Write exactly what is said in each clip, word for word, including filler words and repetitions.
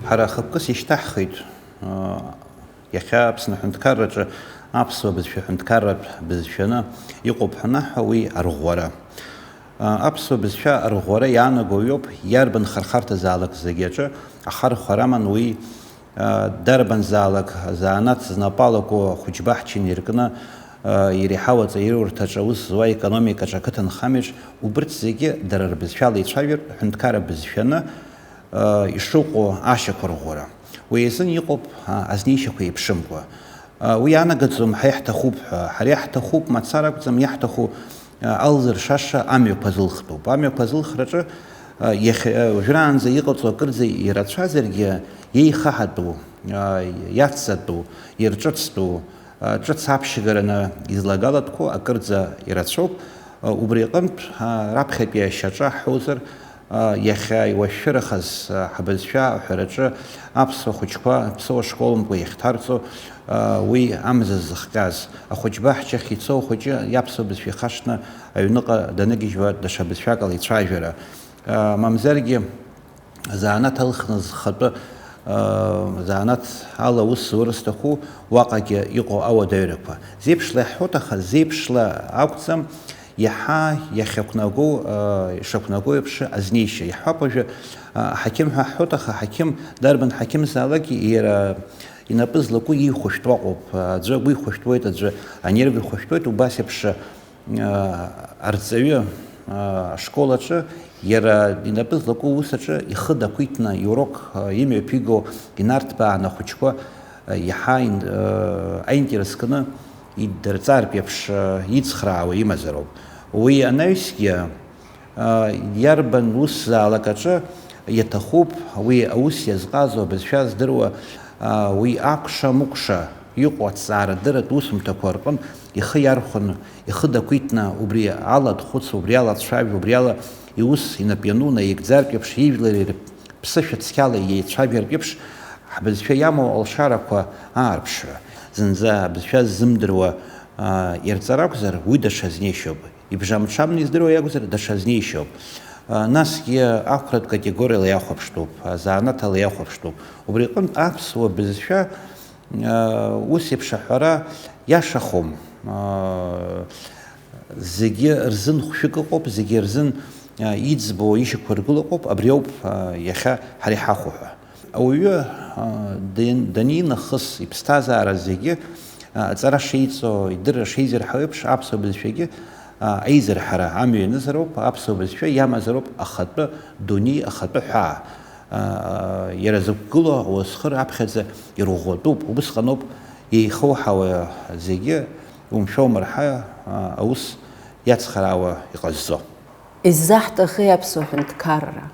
Ҳара хықәкыс ишьҭаҳхит, аа, иахьа Аԥсны аҳәынҭқарраҿы аԥсуа бызшәа ҳәынҭқарратә бызшәаны иҟоуп ҳанаҳҳәа, уи арӷәӷәара. Аԥсуа бызшәа арӷәӷәара иаанаго иоуп, иарбан хархарҭазаалак зегьы аҿы ахархәара аман уи, дарбанзаалак заанаҵ знапы алаку ахәыҷбаҳча инаркны, иреиҳау аҵаиурҭаҿы аус зуа, аекономикаҿы, ақыҭанхамҩаҿ, убырҭ зегьы дара рбызшәала ицәажәартә, аҳәынҭқарра бызшәаны ишыҟоу ашьақәырӷәӷәара. Уи азын иҟоуп азнеишьақәа еиԥшымкәа. Уи иаанагаӡом ҳара иаҳҭахуп ҳәа. Ҳара иаҳҭахуп мацара акәӡам, иаҳҭаху алзыршаша амҩақәа зылхтәуп. Амҩақәа зылхраҿы, иахьа, уажәраанӡа иҟаҵоу акырӡа ирацәазаргьы, иеихаҳатәу, иацҵатәу, ирҿыцтәу, ҿыц аԥшьгараны излагалатәқәоу акырӡа ирацәоуп. Убри аҟынтә, раԥхьатәи ашьаҿа ҳҳәозар, иахьа иуашәшәырахаз ҳбызшәа аҳәараҿы аԥсуа хәыҷқәа ԥсуа школымкәа иахьҭарҵо, уи амза зыхҟьаз, ахәыҷбаҳчахь ицо ахәыҷы иаԥсуа бызшәа ихашҭны аҩныҟа даныгьежьуа даҽа бызшәак ала ицәажәара, мамзаргьы, Азанааҭ алхны зхатәы, заанаҭ ала аус зуа рызҭаху уаҟагьы иҟоу ауадаҩрақәа. Зеиԥшла иаҳҳәоит, аха зеиԥшла акәӡам, иаҳа иахьақәнагоу, ишақәнаго еиԥш азнеишьа. Иаҳҳәап уажәы, аҳақьым ҳәа ҳҳәоит, аха аҳақьым дарбан ҳақьымзаалакгьы иара инапы злаку иихәышәтәу аҟоуп. Аӡәы агәы ихәышәтәуеит, аӡәы анерв ихәышәтәуеит, убас еиԥш арҵаҩы ашкол аҿы иара инапы злаку аус аҿы ихы дақәиҭны, иурок имҩаԥиго инарҭбааны ахәыҷқәа иаҳа аинтерес кны иддырҵартә еиԥш ицхраауа имазароуп. Уи анаҩсгьы, иарбан усзаалак аҿы иаҭахуп уи аус иазҟазоу абызшәа здыруа, уи акәша-мыкәша иҟоу аҭҵаарадырратә усумҭақәа рҟынтә ихы иархәаны, ихы дақәиҭны, убри ала дхәыцуа, убри ала дцәажәо, убри ала иус инап иану наигӡартә еиԥш, ижәлари рԥсышәа цқьала иеицәажәартә еиԥш, ҳбызшәа иамоу алшарақәа аарԥшра. Зынӡа абызшәа ззымдыруа, аа, ирҵар акәзар, уи даҽа знеишьоуп. Ибжамҽамны издыруа иакәзар, даҽа знеишьоуп. Насгьы ақәратә категориала иахәаԥштәуп, азанааҭ ала иахәаԥштәуп. Убри аҟынтә аԥсуа бызшәа, ус еиԥш аҳәара иашахом. Зегьы рзын хәшәык ыҟоуп, зегьы рзын иӡбо, ишьақәыргыло ыҟоуп, абри ауп иахьа ҳара иҳахәо ҳәа. Ауаҩы данинахыс иԥсҭазаара зегьы аҵара шеиҵо, идырра шеизырҳау еиԥш, аԥсуа бызшәагьы аизырҳара амҩа ианызароуп, аԥсуа бызшәа иамазароуп ахатәы дунеи, ахатәы ҳәаа. Иара зықәгылоу ауасхыр аԥхьаӡа ирӷәӷәатәуп, убысҟаноуп еихоуҳауа зегьы умшәа-умырҳа аус иацхраауа иҟазҵо. Иззаҳҭахи аԥсуа ҳәынҭқарра?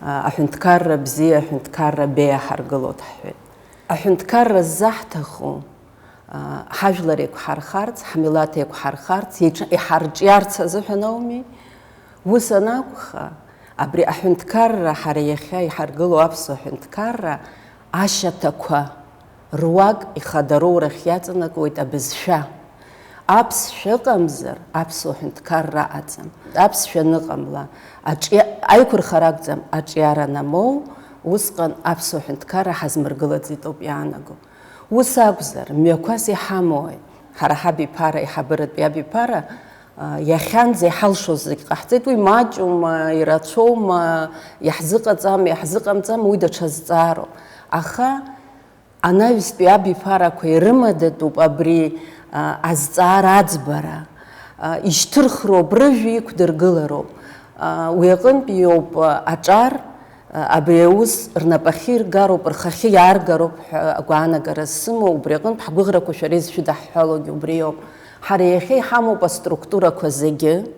Аҳәынҭқарра бзиа, аҳәынҭқарра беиа ҳаргылоит ҳҳәеит. Аҳәынҭқарра ззаҳҭаху, ҳажәлар еиқәҳархарц, ҳмилаҭ еиқәҳархарц, иаҿ-, иҳарҿиарц азыҳәан ауми? Ус анакәха, абри аҳәынҭқарра, ҳара иахьа иҳаргылоу аԥсуа ҳәынҭқарра ашьаҭақәа руак ихадароу рахь иаҵанакуеит абызшәа. Аԥсшәа ыҟамзар, аԥсуа ҳәынҭқарра аҵам. Аԥсшәа аныҟамла, аҿиа-, аиқәырхара акәӡам, аҿиара анамоу, усҟан аԥсуа ҳәынҭқарра ҳазмыргылаӡеит ауп иаанаго. Ус акәзар, мҩақәас иҳамои? Ҳара ҳабиԥара, аиҳабыратәи абиԥара, а, иахьанӡа иҳалшоз зегь ҟаҳҵеит, уи маҷума, ирацәоума, иаҳзыҟаҵама, иаҳзыҟамҵама, уи даҽа зҵаароуп. Аха анаҩстәи абиԥарақәа ирымадатәуп абри, а, азҵаара аӡбара, а, ишьҭырхроуп, рыжәҩа иқәдыргылароуп. А, уи аҟынтә иоуп, а, аҿар, Абри аус рнапахьы иргароуп, рхахьы иааргароуп ҳәа агәаанагара сымоуп, убри аҟынтә ҳгәыӷрақәа шәара изшәыдаҳҳәалогьы убриоуп. Ҳара иахьа иҳамоуп аструктурақәа зегьы,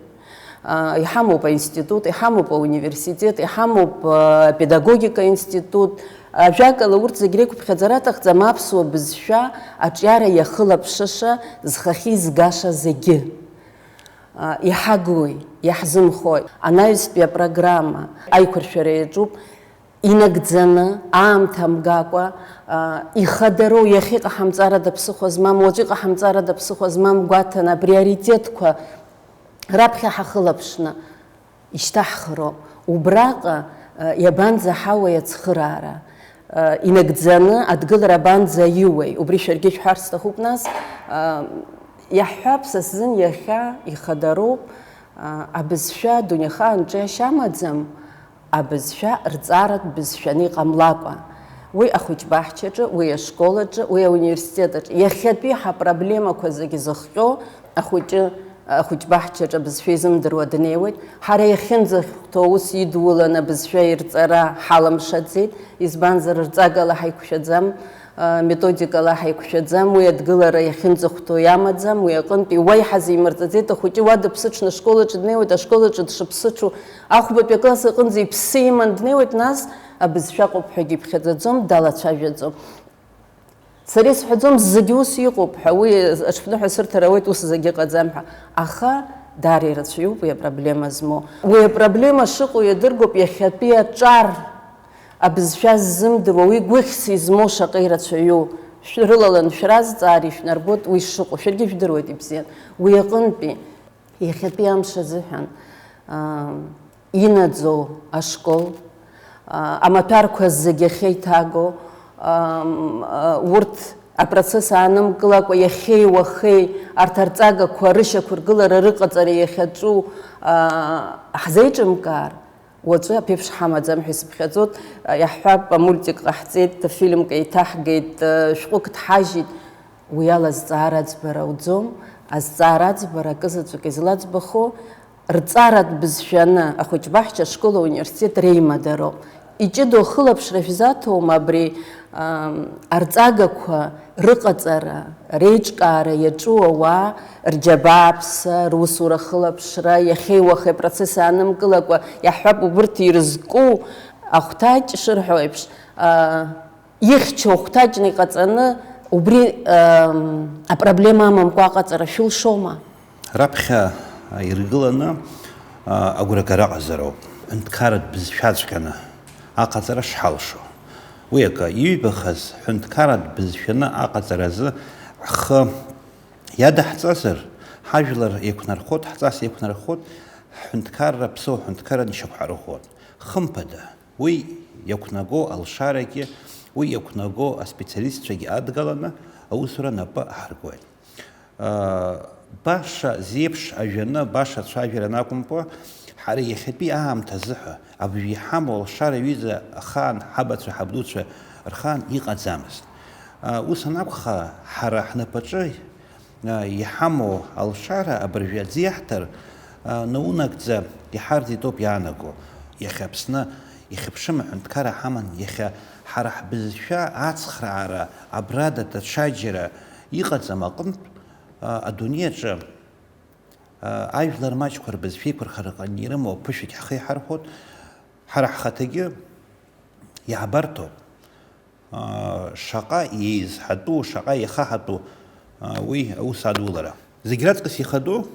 а, иҳамоуп аинститут, иҳамоуп ауниверситет, иҳамоуп, а, апедагогика институт, ажәакала, урҭ зегь реиқәыԥхьаӡара аҭахӡам, аԥсуа бызшәа аҿиара иахылаԥшыша, зхахьы изгаша зегьы. А, иҳагуи, иаҳзымхои? Анаҩстәи апрограмма аиқәыршәара иаҿуп, инагӡаны, аамҭа мгакәа, а, ихадароу, иахьа иҟаҳамҵарада ԥсыхәа змам, уаҵәы иҟаҳамҵарада ԥсыхәа змам гәаҭаны, априоритетқәа раԥхьа ҳахылаԥшны, ишьҭаҳхроуп. Убраҟа, э, иабанӡаҳауеи ацхыраара? Инагӡаны адгылара абанӡа иуеи? Убри шәаргьы шәҳәар сҭахуп нас. Иаҳҳәап, са сзын иахьа ихадароуп, абызшәа дунеихаан ҿиашьа амаӡам, абызшәа рҵаратә бызшәаны иҟамлакәа. Уи ахәыҷбаҳчаҿы, уи ашкол аҿы, уи ауниверситет аҿы. Иахьатәи ҳапроблемақәа зегьы зыхҟьо ахәыҷы, ахәыҷбаҳчаҿы абызшәа изымдыруа днеиуеит. Ҳара иахьынӡахәҭоу аус идуланы абызшәа ирҵара ҳалымшаӡеит, избанзар, рҵагала ҳаиқәшәаӡам, методикала ҳаиқәшәаӡам, уи адгылара иахьынӡахәҭоу иамаӡам, уи аҟынтәи уа иҳазимырҵаӡеит, ахәыҷы уа дыԥсыҽны ашкол аҿы днеиуеит, ашкол аҿы дшыԥсыҽу, ахәбатәи акласс аҟынӡа иԥсы иман днеиуеит, нас абызшәа ыҟоуп ҳәагьы иԥхьаӡаӡом, далацәажәаӡом. Сара исҳәаӡом зегьы ус иҟоуп ҳәа, уи аҽԥныҳәа сырҭар ауеит, ус зегьы ыҟаӡам ҳәа. Аха даара ирацәаҩуп уи апроблема змоу. Уи апроблема шыҟоу иадыргоуп иахьатәи аҿар абызшәа ззымдыруа, уи гәыхьс измоу шаҟа ирацәаҩу. Шәрылалан шәразҵаар ишәнарбоит уи шыҟоу, шәаргьы ижәдыруеит ибзиан. Уи аҟынтәи, иахьатәи амш азыҳәан, аа, инаӡоу ашкол, аа, амаҭәарқәа зегьы ахьеиҭаго, аа, урҭ апроцесс аанымгылакәа иахьеи уахеи арҭ арҵагақәа рышьақәыргылара рыҟаҵара иахьаҿу, аа, ҳзеиҿымкаар, уаҵәы аԥеиԥш ҳамаӡам ҳәа исыԥхьаӡоит. Иаҳҳәап, амультик ҟаҳҵеит, фильмк еиҭаҳгеит, шәҟәык ҭҳажьит. Уи ала азҵаара аӡбара ауӡом. Азҵаара аӡбара акызаҵәык излаӡбахо, рҵаратә бызшәаны ахәыҷбаҳча, ашкол, ауниверситет реимадароуп. Иҷыдоу ахылаԥшра шәзаҭоума абри, ам, арҵагақәа рыҟаҵара, реиҿкаара иаҿу ауаа рџьабааԥса, русура ахылаԥшра, иахьеи уахеи апроцесс аанымгылакәа, иаҳҳәап, убырҭ ирызку ахәҭаҷ шырҳәо еиԥш, а, ихьчо ахәҭаҷны иҟаҵаны, убри, ам, апроблема амамкәа аҟаҵара шәылшома? Раԥхьа иргыланы, а, агәрагара ҟазароуп, ҳәынҭқарратә бызшәаҵәҟьаны аҟаҵара шҳалшо. Уи акы, иҩбахаз, ҳәынҭқарратә бызшәаны аҟаҵаразы ҳхы иадаҳҵазар, ҳажәлар еиқәнархоит, ҳҵас еиқәнархоит, ҳҳәынҭқарра ԥсыуа ҳәынҭқарран ишьақәҳарӷәӷәоит. Хымԥада, уи иақәнаго алшарагьы, уи иақәнаго аспециалистцәагьы адгаланы аусура напы аҳаркуеит. Баша зеиԥш ажәаны, баша ацәажәара анакәымкәа, ҳара иахьатәи аамҭа азыҳәа абыржә иҳамоу алшара аҩыза ахаан ҳабацәа, ҳабдуцәа рхаан иҟаӡамызт. Ус анакәха, ҳара ҳнапаҿы иҳамоу алшара абыржәы аӡы иаҳҭар, наунагӡа иҳарӡит ауп иаанаго. Иахьа Аԥсны ихьыԥшым аҳәынҭқарра ҳаман, иахьа ҳара ҳбызшәа ацхраара абрада даҽаџьара иҟаӡам аҟынтә, адунеи аҿы ажәлар маҷқәа рбызшәа еиқәырхараҟны ирымоу аԥышәагь ҳхы иҳархәоит, ҳара ҳхаҭагьы иаҳбарҭоуп. Шаҟа еизҳатәу, шаҟа иахаҳатәу, уи аус адулара. Зегь раҵкыс ихадоу,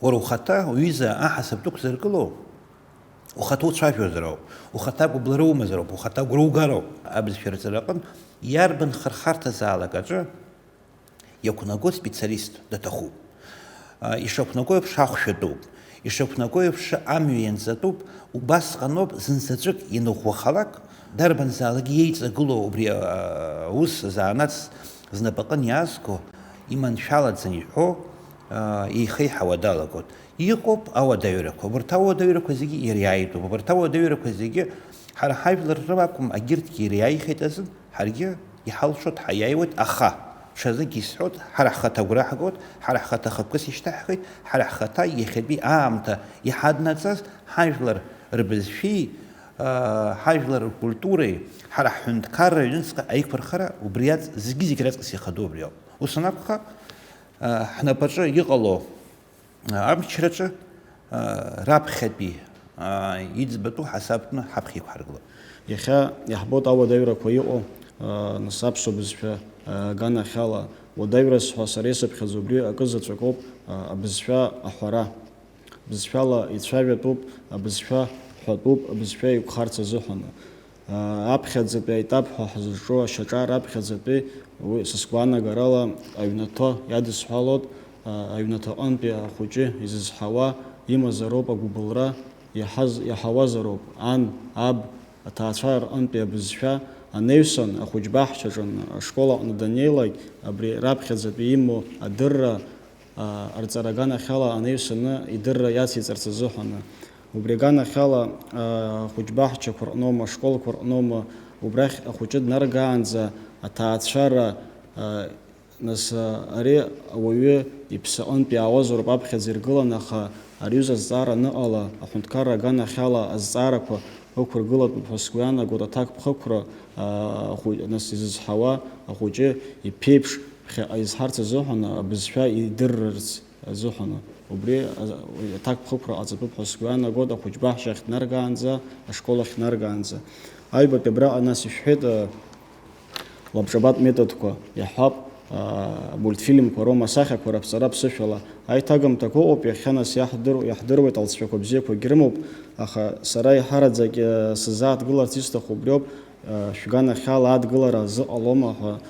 уара ухаҭа уҩыза аҳасаб дықәзыргыло, ухаҭа уцәажәозар ауп, ухаҭа агәыблра умазар ауп, ухаҭа агәра угароуп. Абызшәа рҵараҟынтә иарбан хырхарҭазаалак аҿы иақәнаго специалист даҭахуп. Ишақәнаго еиԥш ахәшә атәуп, ишақәнаго еиԥш амҩа ианҵатәуп, убасҟаноуп зынзаҵәык ианыӷәӷәахалак, дарбанзаалак иеиҵагылоу убри аус, азанааҭ знапаҟын иаазго иманшәалаӡан иҳәо, еихеиҳауа далагоит. Иҟоуп ауадаҩрақәа, убарҭ ауадаҩрақәа зегьы ириааитәуп, убарҭ ауадаҩрақәа зегьы ҳара ҳажәлар ракәым, агьырҭгьы ириааихеит азын, ҳаргьы иҳалшоит, ҳаиааиуеит, аха ҽазнык исҳәоит, ҳара ҳхаҭа агәра ҳгоит, ҳара ҳхаҭа ахықәкыс ишьҭаҳхит, ҳара ҳхаҭа иахьатәи аамҭа иҳаднаҵаз ҳажәлар рбызшәеи, ҳажәлар ркультуреи, ҳара ҳҳәынҭқарра аҩныҵҟа аиқәырхара убри аҵ-, зегьы-зегь раҵкыс ихадоу убри ауп. Ус анакәха, ҳнапаҿы иҟало Амчраҿы, раԥхьатәи иӡбатәу ҳасабтәны ҳаԥхьа иқәҳаргылап. Иахьа иаҳбоит ауадаҩрақәа иҟоу, нас аԥсуа бызшәа аганахьала. Уадаҩраз ҳәа сара исыԥхьаӡо убри акы заҵәык ауп, абызшәа аҳәара. Бызшәала ицәажәатәуп, абызшәа ҳәатәуп, абызшәа еиқәхарц азыҳәан. Аԥхьаӡатәи аетап ҳәа ҳзызҿу ашьаҿа раԥхьаӡатәи, уи, са сгәаанагарала, аҩнаҭа иадысҳәалоит, аҩнаҭаҟынтәи ахәыҷы изызҳауа имазароуп агәыбылра, иаҳаз-, иаҳауазароуп ан, аб, аҭаацәа рҟынтәи абызшәа, Анаҩсан ахәыҷбаҳчаҿын ашкол аҟны даннеилак, абри раԥхьаӡатәи имоу адырра, аа, рҵара аганахьала анаҩсаны идырра иациҵарц азыҳәаны. Убри аганахьала, аа, ахәыҷбаҳчақәа рҟноума, ашколқәа рҟноума, убрахь ахәыҷы днаргаанӡа аҭаацәара, аа, Нас, а, ари ауаҩы иԥсы аҟынтә иаауазароуп аԥхьаӡа иргылан, аха ари аҩыза азҵаара аныҟала, аҳәынҭқарра аганахьала азҵаарақәа ықәыргылатәуп ҳәа сгәы иаанагоит аҭакԥхықәра, а, ахәы-, нас изызҳауа ахәыҷы иԥеиԥш ԥхьаҟа изҳарц азыҳәан, абызшәа идырырц азыҳәан. Убри, а, аҭакԥхықәра ҟаҵатәуп ҳәа сгәы иаанагоит ахәыҷбаҳча ахь днаргаанӡа, ашкол ахь днаргаанӡа. Аҩбатәи абраҟа нас ишәҳәеит, а, Лабҿабатә методқәа иаҳҳәап, аа, мультфильмқәа роума асахьақәа раԥҵара ԥсышәала аиҭагамҭақәа ыҟоуп, иахьа нас иаҳдыруа, иаҳдыруеит алҵшәақәа бзиақәагьы рымоуп, аха сара еиҳараӡак, э, сзааҭгыларц исҭаху убриоуп, э, шәганахьала адгылара азыҟалома ҳәа, э,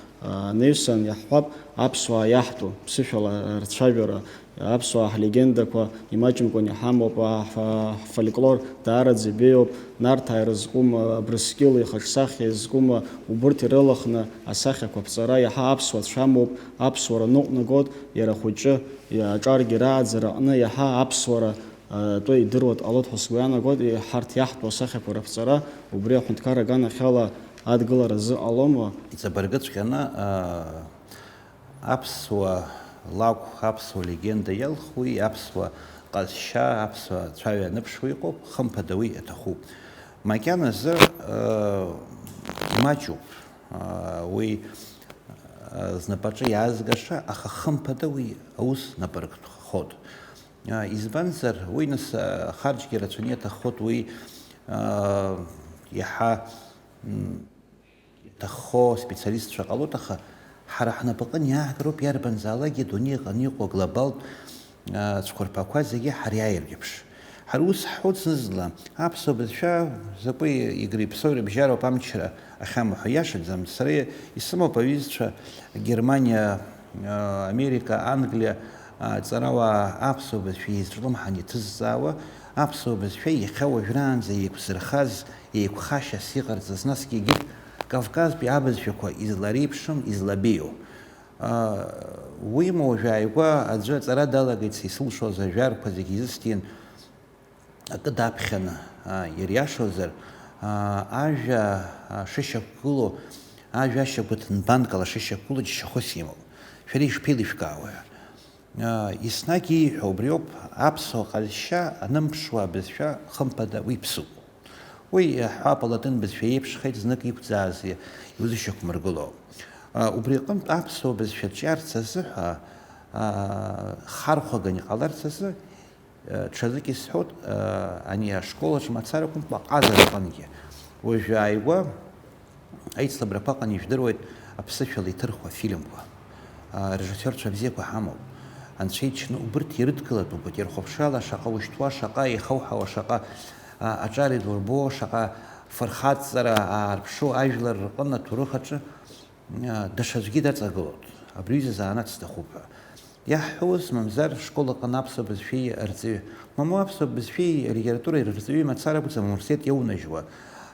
анаҩсан иаҳҳәап, аԥсуаа иаҳтәу ԥсышәала рцәажәара, Аԥсуаа ҳлегендақәа имаҷымкәан иҳамоуп, аҳ-, ҳфольклор даараӡа ибеиоуп, Нарҭаа ирызкума, Абрыскьыл ихаҿсахьа иазкума, убырҭ ирылахны асахьақәа ԥҵара иаҳа аԥсуа цәамоуп, аԥсуара ныҟәнагоит, иара ахәыҷы, аҿаргьы рааӡара аҟны иаҳа аԥсуара, а, атәы идыруа дҟалоит ҳәа сгәы иаанагоит, ҳарҭ иаҳтәу асахьақәа раԥҵара убри аҳәынҭқарра аганахьала адгылара азы ҟалома? Иҵабыргыҵәҟьаны, а, Аԥсуа лакә, аԥсуа легенда иалхуи, аԥсуа ҟазшьа, аԥсуа цәаҩа аныԥшуа иҟоуп, хымԥада уи аҭахуп. Макьаназы, э, имаҷуп, э, уи, э, знапаҿы иаазгаша, аха хымԥада уи аус напы ркхоит. Э, избанзар, уи нас, э, харџьгьы рацәаны иаҭаххоит, уи, э, иаҳа, м, иҭаххо специалистцәа ҟалоит, аха ҳара ҳнапаҟны иаагароуп иарбанзаалакгьы адунеи аҟны иҟоу аглобалтә, а, цәқәырԥақәа зегьы ҳариааиртә еиԥш. Ҳара ус ҳҳәоит зны-зынла, аԥсуа бызшәа закәи игри-ԥсоу ирыбжьароуп амчра ахьамоу ҳәа иашаӡам. Сара исымоуп аҩызцәа Германиа, а, Америка, Англиа, а, ҵарауаа аԥсуа бызшәа еизҿлымҳан иҭызҵаауа, аԥсуа бызшәа иахьа уажәраанӡа еиқәзырхаз еиқәхашьас иҟарҵаз, насгьы егьырҭ Кавказтәи абызшәақәа излареиԥшым, излабеиоу. Уимоу, уажәааигәа аӡәы аҵара далагеит, са исылшоз ажәарқәа зегьы изысҭиин, акы даԥхьаны, иариашозар, ажәа шышьақәгылоу, ажәа ашьақәыҭ нбанкала шышьақәгылоу џьшьахәыс имоуп. Шәара ишԥеилышәкаауеи? Еснагь ииҳәо убриоуп, аԥсуа ҟазшьа анымԥшуа абызшәа, хымԥада, уи ԥсуп. Уи иаҳҳәап, алатын бызшәа иеиԥшхеит знык иқәӡааз иузышьақәмыргыло. Убри аҟынтә аԥсуа бызшәа ҿиарц азы ҳәа, хархәаган иҟаларц азы, ҽазык исҳәоит, ани ашкол аҿы мацаракәымкәа аҟазара аҟынгьы. Уажәы ааигәа Аицлабрақәа ыҟан, ижәдыруеит, аԥсышәала иҭырхуа афильмқәа. Арежиссерцәа бзиақәа ҳамоуп. Анцәа иџьшьаны убырҭ ирыдгылатәуп, ирхәаԥшрала шаҟа ушьҭуа, шаҟа еихауҳауа, шаҟа аҿар идурбо, шаҟа фырхаҵара аарԥшу ажәлар рҟын аҭоурых аҿы даҽаӡәгьы даҵагылоит, абри аҩыза заанаҵ сҭахуп ҳәа. Иаҳҳәоз, мамзар, школ аҟны аԥсуа бызшәеи арҵаҩы, мамоу аԥсуа бызшәеи алитературеи рырҵаҩы мацара акәӡам ауниверситет иоунажьуа.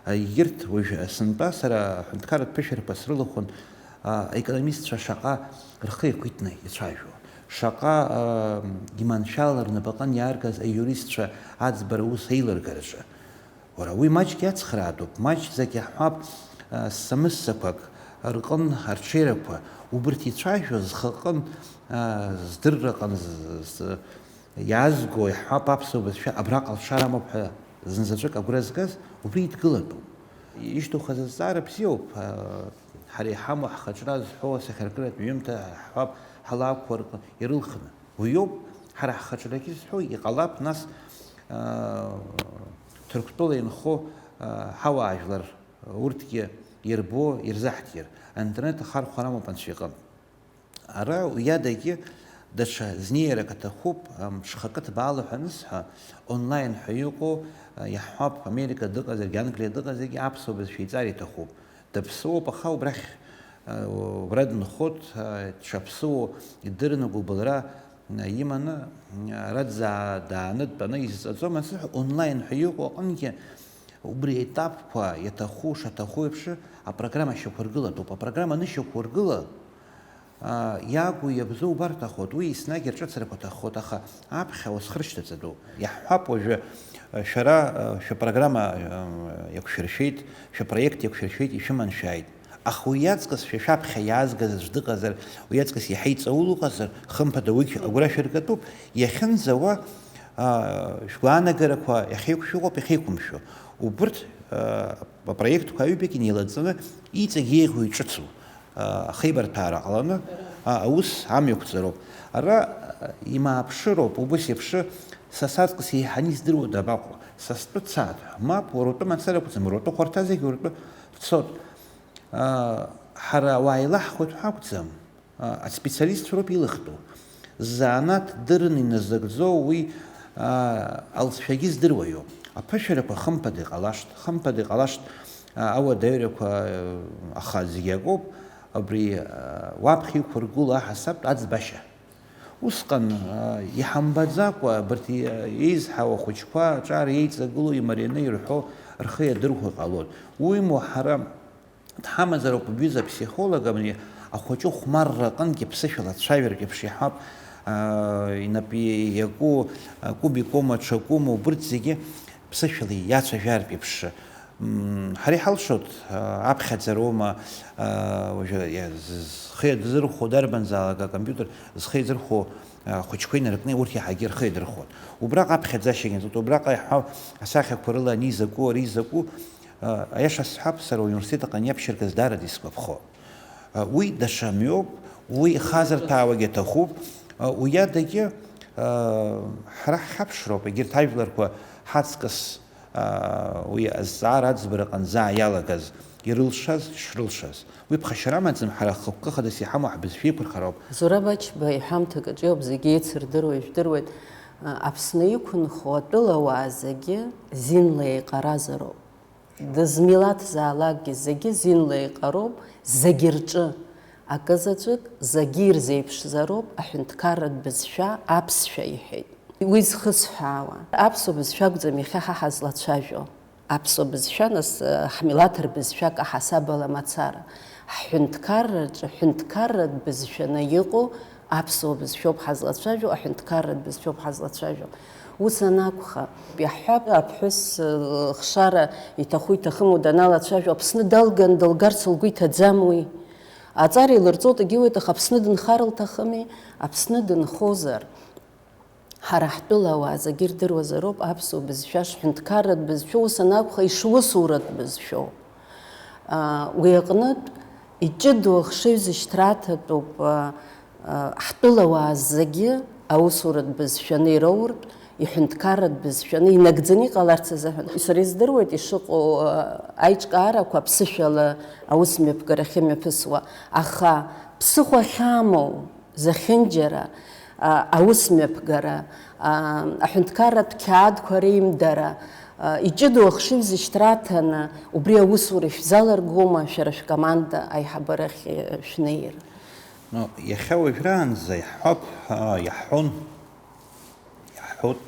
Егьырҭ уажә сынтәа сара аҳәынҭқарратә ԥышәарақәа срылахәын, аекономистцәа шаҟа рхы еиқәиҭны ицәажәо, шаҟа иманшәалала рнапаҟны иааргаз аиуристцәа аӡбара аус аилыргараҿы. Уара, уи маҷк иацхраатәуп, маҷӡак иаҳҳәап, а, ссамыссақәак рҟын арҽеирақәа, убырҭ ицәажәо зхы аҟын, а, здырраҟын з-, з-, иаазго, иаҳҳәап, аԥсуа бызшәа абраҟа алшара амоуп ҳәа зынзаҵәык агәра згаз, убри идгылатәуп. Ишьҭухыз азҵаара бзиоуп, а, ҳара иҳамоу ҳхаҿра зҳәо асахьаркыратә ҩымҭа, ҳҳәап, ҳалаақәа рҟы ирылхны. Уиоуп, ҳара ҳхаҿрагьы зҳәо, иҟалап, нас, аа, Ҭырқәтәыла инхо, аа, ҳауаажәлар, урҭгьы ирбо, ирзаҳҭир, аинтернет ахархәара амоуп анцәа иҟынтә. Ара уиадагьы даҽа знеирак аҭахуп, ам, шьхакы ҭбаала ҳәа анысҳәа, онлайн ҳәа иҟоу, а, иаҳҳәап, Америка дыҟазаргьы, Англиа дыҟазаргьы, аԥсуа бызшәа иҵар иҭахуп. Даԥсыуоуп, аха убрахь, а, убра дынхоит, а, дшаԥсыуоу идырны гәыбылра, а, иманы, а, ара дзаа-, дааны дтәаны изҵаӡом азыҳәа, онлайн ҳәа иҟоу аҟынгьы Убри аетапқәа иаҭаху шаҭаху еиԥш апрограмма шьақәыргылатәуп. Апрограмма анышьақәыргыла, аа, иагу иабзоу убарҭахоит, уи еснагь рҿыцрақәа ҭаххоит, аха аԥхьа уазхыршьҭаҵатәуп. Иаҳҳәап уажәы, шәара шәапрограмма иақәшәыршәеит, шәапроект иақәшәыршәеит, ишәыманшәааит. Аха уи иаҵкыс шәа шәаԥхьа иаазгаз аӡә дыҟазар, уи иаҵкыс иаҳа иҵаулоу ыҟазар, хымԥада уигь агәра шәыргатәуп. Иахьынӡауа, аа, шәгәаанагарақәа иахьеиқәшәо ыҟоуп, иахьеиқәымшәо. Убырҭ, аа, апроектқәа аҩбагьы неилаҵаны, иҵегь еиӷьу иҿыцу, аа, ахеибарҭәаара ҟаланы, аа, аус амҩақәҵароуп. Ара, аа, имааԥшыроуп, убыс еиԥш, са саҵкыс еиҳаны издыруа дабаҟоу? Са стәы цааит ҳәа. Мап, уара утәы мацара акәӡам, уара утәы хәарҭа зегь уара утәы цот. Аа, ҳара ауаа еилаҳхуеит ҳәа акәӡам, аа, аспециалистцәа роуп илыхтәу. Ззанааҭ дырын иназыгӡо уи, аа, алҵшәагьы здыруа иоуп. Аԥышәарақәа хымԥада иҟалашт, хымԥада иҟалашт, аа, ауадаҩрақәа, аа, аха зегь акоуп, абри, аа, уаԥхьа иқәыргылоу аҳасабтә аӡбашьа. Усҟан, аа, иҳамбаӡакәа, абарҭ и-, еизҳауа ахәыҷқәа аҿар еиҵагылоу имарианы ирҳәо рхы иадырхәо иҟалоит. Уимоу, ҳара дҳамазароуп убҩыза аԥсихолог, абни ахәыҷы хәмарра аҟынгьы ԥсышәала дцәажәартә еиԥш иаҳауп, аа, инапы иаку, акубикома, аҽакума, убырҭ зегьы ԥсышәала иацәажәартә еиԥш. Мм, ҳара иҳалшоит, аа, аԥхьаӡароума, аа, уажәы, иа-, з-, зхы иадзырхәо дарбанзаалак акомпиутер зхы иадзырхәо, аа, ахәыҷқәа инаркны урҭ иаҳагьы рхы иадырхәоит. Убраҟа аԥхьаӡашьагьы анҵоит, убраҟа иаҳҳәап асахьақәа рыла ани изакәу, ари изакәу, аа, аиаша сҳәап, сара ауниверситет аҟны иаԥшьыргаз даараӡа исгәаԥхо. Уи даҽа мҩоуп, уи ихазырҭәаауагьы аҭахуп. Уи адагьы, ҳара ҳхьаԥшроуп, егьырҭ ажәларқәа ҳаҵкыс, уи азҵаара аӡбара аҟынӡа иалагаз, ирылшаз, шрылшаз. Уи ԥхашьара амаӡам, ҳара хықәкы хадас иҳамоу ҳбызшәа еиқәырхароуп. Зураб Ачба иҳәамҭак аҿиоуп, зегьы еицырдыруа ижәдыруеит, Аԥсны иқәынхо атәылауаа зегьы зинла еиҟаразароуп. Дызмилаҭзаалакгьы зегьы зинла еиҟароуп, зегьы рҿы акызаҵәык, зегьы ирзеиԥшзароуп аҳәынҭқарратә бызшәа аԥсшәа, иҳәеит. Уи зхысҳәаауа, аԥсуа бызшәа акәӡам иахьа ҳа ҳазлацәажәо. Аԥсуа бызшәа, нас, ҳмилаҭ рбызшәак аҳасабала мацара. Ҳҳәынҭқарраҿы ҳәынҭқарратә бызшәаны иҟоу аԥсуа бызшәоуп ҳазлацәажәо, аҳәынҭқарратә бызшәоуп ҳазлацәажәо. Ус анакәха, иаҳҳәап, аԥҳәыс, э, хшара иҭаху-иҭахыму даналацәажәо, Аԥсны далган дылгарц лгәы иҭаӡам уи. Аҵара илырҵоит, егьиуеит, аха Аԥсны дынхар лҭахыми? Аԥсны дынхозар, ҳара ҳтәылауаа зегьы ирдыруазароуп аԥсуа бызшәа шҳәынҭқарратә бызшәа, ус анакәха, ишусуратә бызшәоу. Аа, уи аҟнытә, иҷыдоу ахшыҩзышьҭра аҭатәуп, аа, аа, ҳтәылауаа зегьы аусуратә бызшәаны ироуртә, иҳәынҭқарратә бызшәаны инагӡаны иҟаларц азыҳәан. Сара издыруеит ишыҟоу, аа, аиҿкаарақәа аԥсышәала аусмҩаԥгарахьы имҩаԥысуа, аха ԥсыхәа ахьамоу зехьынџьара, аа, аусмҩаԥгара, аа, аҳәынҭқарратә қьаадқәа реимдара, аа, иҷыдоу ахшыҩзышьҭра аҭаны, убри аусура шәзалыргома шәара шәкоманда аиҳабарахь, э, шәнеир? Ну, иахьа уажәраанӡа иаҳҳәап, аа, иаҳҳәон, иаҳҳәот,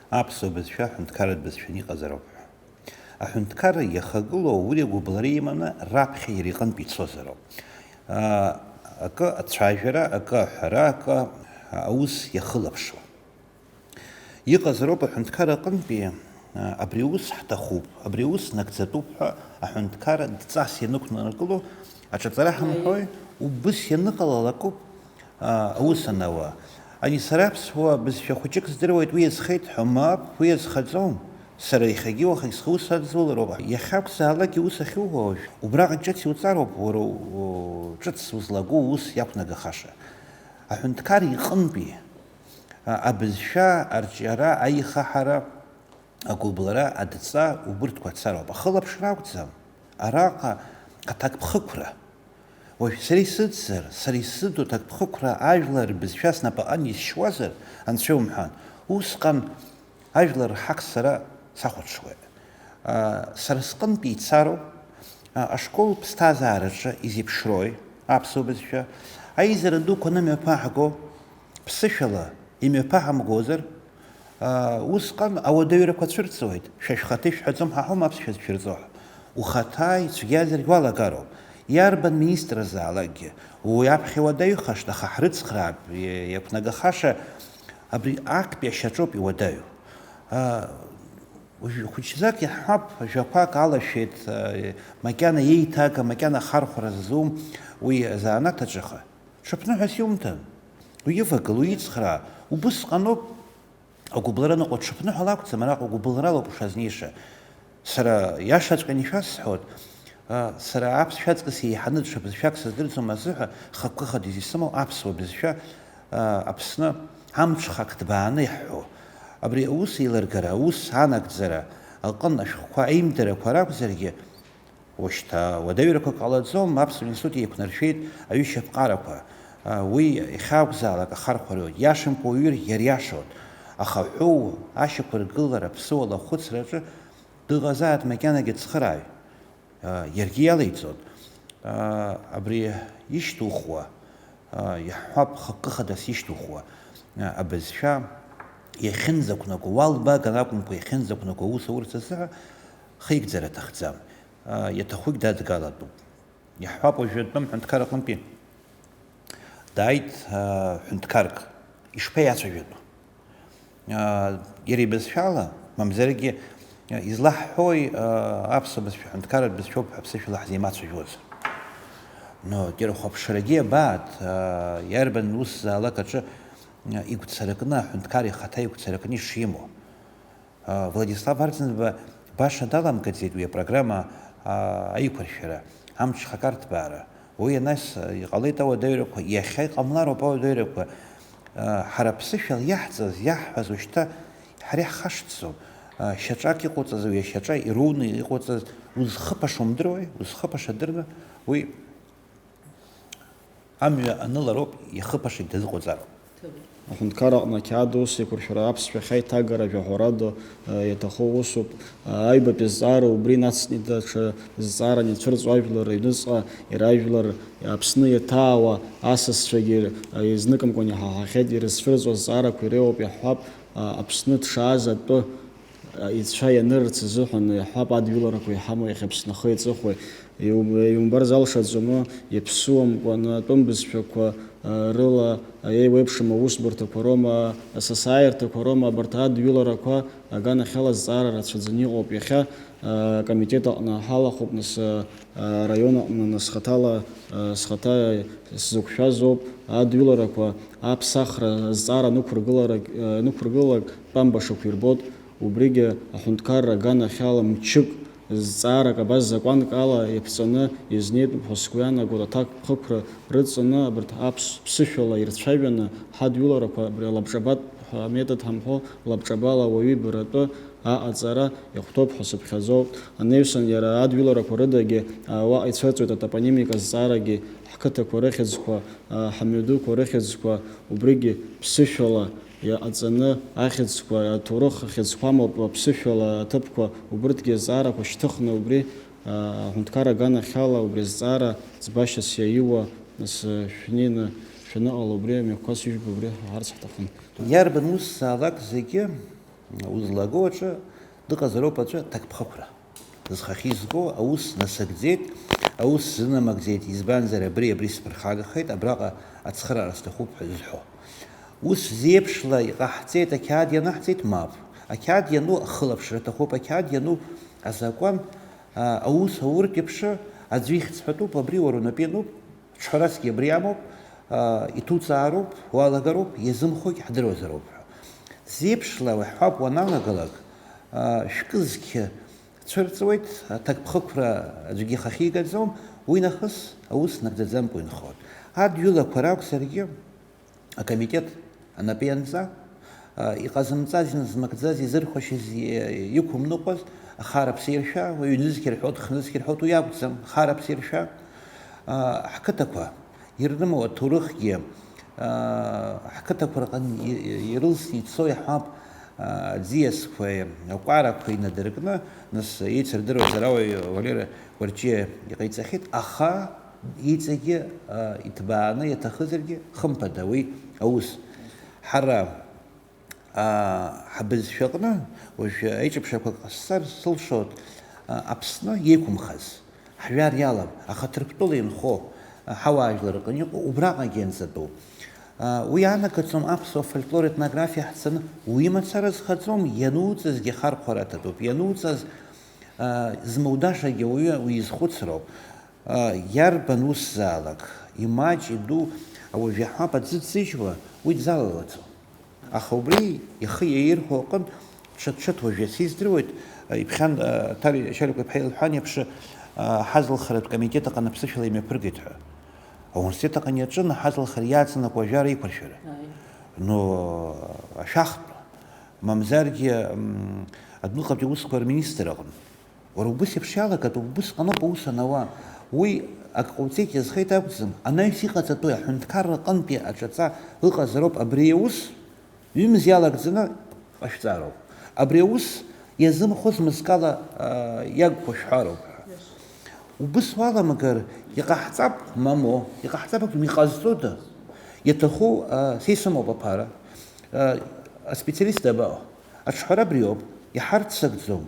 аԥсуа бызшәа аҳәынҭқарратә бызшәаны иҟазароуп ҳәа. Аҳәынҭқарра иахагылоу аури агәыбылра иманы раԥхьа иара иҟынтә ицозароуп. Аа, акы ацәажәара, акы аҳәара, акы аус иахылаԥшуа. Иҟазароуп аҳәынҭқарра аҟынтәи, аа, абри аус ҳҭахуп, абри аус нагӡатәуп ҳәа аҳәынҭқарра дҵас ианықәнаргыло, аҿаҵара ҳамҳәои, убыс ианыҟалалакоуп, аа, аус анауа. Ани сара аԥсуа бызшәа хәыҷык здыруеит, уи иазхеит ҳәа, мап, уи иазхаӡом. Сара иахьагьы уахагь схы ус адызулароуп. Иахьакәзаалакгьы ус ахьуҳәо уажә. Убраҟа ҿыц иуҵароуп, уара у-, ҿыц узлаго ус иақәнагахаша. Аҳәынҭқар иҟынтәи, а, абызшәа арҿиара, аихаҳара, агәыбылра, адҵа убырҭқәа цароуп. Ахылаԥшра акәӡам. Араҟа аҭакԥхықәра. Уажә сара исыӡзар, сара исзыӡу аҭакԥхықәра ажәлар рбызшәа снапаҟны исшьуазар, анцәа иумҳәан, усҟан ажәлар рҳақ сара сахәаҽуеит. Аа, сара сҟынтәи ицароуп, а, ашкол ԥсҭазаараҿы изеиԥшрои аԥсуа бызшәа, аизара дуқәа анымҩаԥаҳго, ԥсышәала имҩаԥаҳамгозар, Усҟан ауадаҩрақәа цәырҵуеит, шәа шәхаҭа ишәҳәаӡом, ҳа ҳаума аԥсшәа зшәырҵо ҳәа. Ухаҭа ицәгьазаргь уалагароуп. Иарбан министразаалакгьы, уи аԥхьа уадаҩхашт, аха ҳрыцхраап, иақәнагахаша абри актәи ашьаҿоуп иуадаҩу. Уажә хәыҷӡак иаҳҳәап, жәақәак алашәеит, макьана еиҭага, макьана ахархәара ззум уи азанааҭ аҿы, аха ҽыԥныҳәас иумҭан. Уивагыл, уицхраа, убысҟаноуп. Агәыбылра ныҟәо ҽыԥныҳәала акәӡам, араҟа гәыбылралоуп ушазнеиша. Сара иашаҵәҟьаны ишәасҳәоит, сара аԥсшәа аҵкыс еиҳаны даҽа бызшәак сыздырӡом азыҳәа, хықәкы хадас исымоу аԥсуа бызшәа Аԥсны амҽхак ҭбааны иаҳҳәо. Абри аус еилыргара, аус анагӡара аҟын ашәҟәқәа аимдарақәа ракәзаргьы, Ушьҭа уадаҩрақәак ҟалаӡом, аԥсуа институт еиқәнаршәеит аҩышьа аԥҟарақәа. Уи иахьакәзаалак ахархәароит, иашамкәа уҩыр иариашоит. Аха ҳәоу ашьақәыргылара аԥсуала ахәыцраҿы дыҟазааит макьанагьы ацхырааҩ. Иаргьы иалеиҵон. Абри ишьҭухуа, иаҳҳәап, хықәкы хадас ишьҭухуа абызшәа иахьынӡақәнаго, уалбааган акәымкәа иахьынӡақәнаго аус аурц азыҳәа хеигӡара аҭахӡам. Иаҭахугь дадгалатәуп. Иаҳҳәап, уажәы атәым ҳәынҭқар аҟынтәи дааит ҳәынҭқарк. Ишԥеиацәажәатәу? Иара ибызшәала, мамзаргьы, излаҳҳәои, аԥсуа бызшәа ҳәынҭқарратә бызшәоуп ҳәа ԥсышәала ҳзеимацәажәозар? Но, џьара хәаԥшрагьы абааҭ, иарбан усзаалак аҿы игәцаракны, аҳәынҭқар ихаҭа игәцаракны ишимоу. Владислав Арӡынба баша даламгаӡеит уи апрограмма аиқәыршәара, амҽхак арҭбаара. Уи анас иҟалеит ауадаҩрақәа, иахьа иҟамлароуп ауадаҩрақәа. Ҳара аԥсышәала иаҳҵаз, иаҳҳәаз ушьҭа ҳара иаҳхашҭӡом. Шьаҿак иҟоуҵаз, уи ашьаҿа ируны иҟоуҵаз узхыԥаша умдыруеи, узхыԥаша дырны уи Амҩа анылароуп, иахыԥашагь дазыҟоуҵароуп. Аҳәынҭқар аҟны ақьаад аус еиқәыршәара аԥсшәахь аиҭагара жәаҳәарада иаҭаху усуп. Аҩбатәи азҵаара убри нацҵны даҽа зҵааран ицәырҵуа ажәлар рыҩныҵҟа иара ажәлар Аԥсны иаҭаауа асасцәагьы изныкымкәан иҳаҳахьеит, ирызцәырҵуа азҵаарақәа иреиуоуп иаҳҳәап, Аԥсны дшааз атәы ицәа ианырырц азыҳәан иаҳҳәап, адҩыларақәа иҳамоу иахьа Аԥсны ахи аҵыхәеи. Иу-, иумбар залшаӡом, иаԥсуамкәаны атәым бызшәақәа, а, рыла, а, еиуеиԥшым аусбарҭақәа роума, асасааирҭақәа роума, абарҭ адҩыларақәа аганахьала зҵаара рацәаӡаны иҟоуп. Иахьа, а, акомитет аҟны ҳалахәуп, нас, а, араион аҟны, нас, хаҭала, а, схаҭа сзықәшәазоуп, адҩыларақәа аԥсахра азҵаара нықәыргыларак, а, нықәыргылалак тәамбашақә ирбоит. Убригьы аҳәынҭқарра аганахьала мчык, зҵаарак абас закәанк ала иаԥҵаны изнеитәуп ҳәа сгәы иаанагоит, аҭакԥхықәра рыдҵаны абарҭ аԥс-, ԥсышәала ирцәажәаны ҳадҩыларақәа абри алабҿабатә ҳәа аметод ҳамҳәо, лабҿабала ауаҩы ибаратәы аҟаҵара иахәҭоуп ҳәа сыԥхьаӡоуп. Анаҩсан иара адҩыларақәа рыдагьы, а, уаҟа ицәырҵуеит атопонимика азҵаарагьы, ҳқыҭақәа рыхьӡқәа, а, ҳамҩадуқәа рыхьӡқәа, убригьы ԥсышәала иҟаҵаны ахьӡқәа, аҭоурых ахьӡқәа амоуп, аԥсышәала аҭыԥқәа, убырҭгьы азҵаарақәа шьҭыхны убри, а, аҳәынҭқар аганахьала убри азҵаара ӡбашьас иаиуа, нас, шәнеины шәаныҟала убри амҩақәа сыжәба убри ҳарц ҳҭахын. Иарбан усзаалак зегьы узлаго аҿы дыҟазароуп аӡәы аҭакԥхықәра. Зхахьы изго аус насыгӡеит, аус сзынамыгӡеит, избанзар абри, абри сԥырхагахеит, абраҟа ацхыраара сҭахуп ҳәа зҳәо. Ус зеиԥшла иҟаҳҵеит, ақьаад ианаҳҵеит, мап. Ақьаад иану ахылаԥшра аҭахуп, ақьаад иану азакәан, а, аус ауртә еиԥш аӡәы ихьӡ ҳәатәуп, абри уара унапы иануп, ҽҳәарасгьы абри амоуп, а, иҭуҵаароуп, уалагароуп, иазымхогь ҳдыруазароуп ҳәа. Зеиԥшла уаҳҳәап уаналагалак, а, шәкы-зқьы цәырҵуеит, аҭакԥхықәра аӡәгьы ихахьигаӡом, уи нахыс аус нагӡаӡамкәа инхоит. Адҩылақәа ракәзаргьы, акомитет анапы ианҵа, а, иҟазымҵаз, иназмыгӡаз, изырхәашьаз, и-, иқәымныҟәаз, ахара ԥсеиршәа, уаҩ ҩнызқь рҳәоит, хнызқь рҳәоит, уи акәӡам, ахара ԥсеиршәа, а, ҳқыҭақәа ирымоу аҭоурыхгьы, аа, ҳқыҭақәа рҟны и-, ирылсны ицо иаҳҳәап, аа, аӡиасқәеи акәарақәеи инадыркны, нас, еицырдыруазар ауаҩ Валера Гәарҷиа иҟаиҵахьеит, аха иҵегьы, аа, иҭбааны иаҭахызаргьы, хымԥада, уи аус. Ҳара Ҳабызшәаҟны уажәы аиҿаԥшрақәак ҟасҵар сылшоит, Аԥсны иеиқәымхаз, ҳжәар иалам, аха Ҭырқәтәыла инхо ҳауаажәлар рҟны иҟоу убраҟагьы ианҵатәуп. Уи иаанагаӡом аԥсуа фольклор етнографиа ҳцаны, уи мацара зхаӡом, иануҵазгьы ахархәара аҭатәуп, иануҵаз змоудашагьы ауаҩы уизхәыцроуп. Иарбан усзаалак, имаҷ, иду, ауаҩы иаҳҳәап, аӡы дзыжьуа, уи дзалалаӡом. Аха убри ихы иаирхәо аҟынтә, ҽыҭ-ҽыҭ уажә иацы издыруеит, иԥхьан, Ҭали Шьаликәа-иԥҳа илҳәан еиԥш, ҳазылхаратә комитет аҟны аԥсышәала имҩаԥыргеит ҳәа. Ауниверситет аҟны иаҿын аҳазылхара иаҵанакуа ажәара еиқәыршәара. Аи. Ну, ашәахтә, мамзаргьы, м, адәныҟатәи аусқәа рминистр аҟны. Уара убыс еиԥш иалагатәуп, убысҟаноуп аус анауа. Уи ак ҟауҵеит, иазхеит акәӡам, анаҩс иҟаҵатәуи аҳәынҭқарра аҟынтәи аҿаҵа ыҟазароуп абри аус, ҩымз иалагӡаны ҟашәҵароуп. Абри аус иазымхо змызкала, аа, иагқәа шәҳәароуп ҳәа. Убыс уаламгар, иҟаҳҵап, мамоу, иҟаҳҵап акәым, иҟазҵода? Иаҭаху, аа, са исымоуп аԥара. Аа, аспециалист дабаҟоу? Аҿҳәара абриоуп, иҳарццакӡом.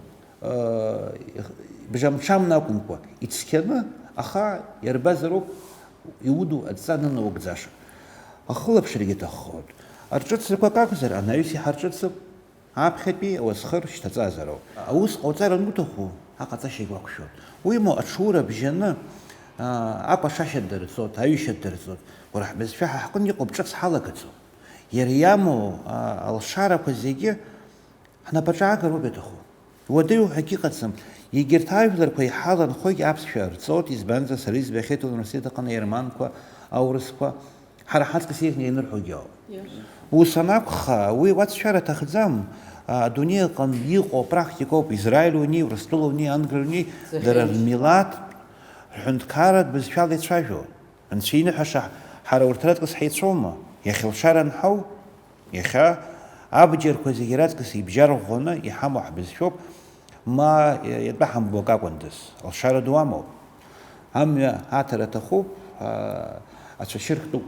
Бжамҽамны акәымкәа, ицқьаны, аха иарбазароуп иуду адҵа анынаугӡаша. Ахылаԥшрагьы аҭаххоит. Арҿыцрақәак акәзар, анаҩс иҳарҿыцып, аԥхьатәи ауасхыр шьҭаҵазароуп. Аус ҟауҵар ануҭаху, аҟаҵашьагь уақәшәоит. Уимоу, аҽура бжьаны, аа, акәашашьа дырҵоит, аҩышьа дырҵоит. Уара ҳбызшәа ҳа ҳҟны иҟоуп, ҿыц ҳалагаӡом. Иара иамоу, аа, алшарақәа зегьы Ҳнапаҿы аагароуп иаҭаху. Уадаҩу ҳәа акгьы ыҟаӡам. Егьырҭ ажәларқәа иҳаланхогьы аԥсшәа рҵоит, избанзар, сара избахьеит университет аҟны аерманқәа, аурысқәа, ҳара ҳаҵкыс еиӷьны ианырҳәогьы ауп. Иашоуп. Ус анакәха, уи уацәшәар аҭахӡам. А, адунеи аҟны иҟоу апрактикоуп, Израиль уни, Урыстәыла уни, Англиа уни, Зехьынџь. Дара рмилаҭ, рҳәынҭқарратә бызшәала ицәажәо. Анцәа иныҳәаша, ҳара урҭ раҵкыс ҳаицәоума? Иахьа лшара анҳау? Иахьа абџьарқәа зегьы раҵкыс ибжьарӷәӷәаны иҳамоу ҳбызшәоуп, ма иатәа ҳамбо акакәындаз, алшара ду амоуп. Амҩа аҭара аҭахуп, а, ацәашьы рктәуп.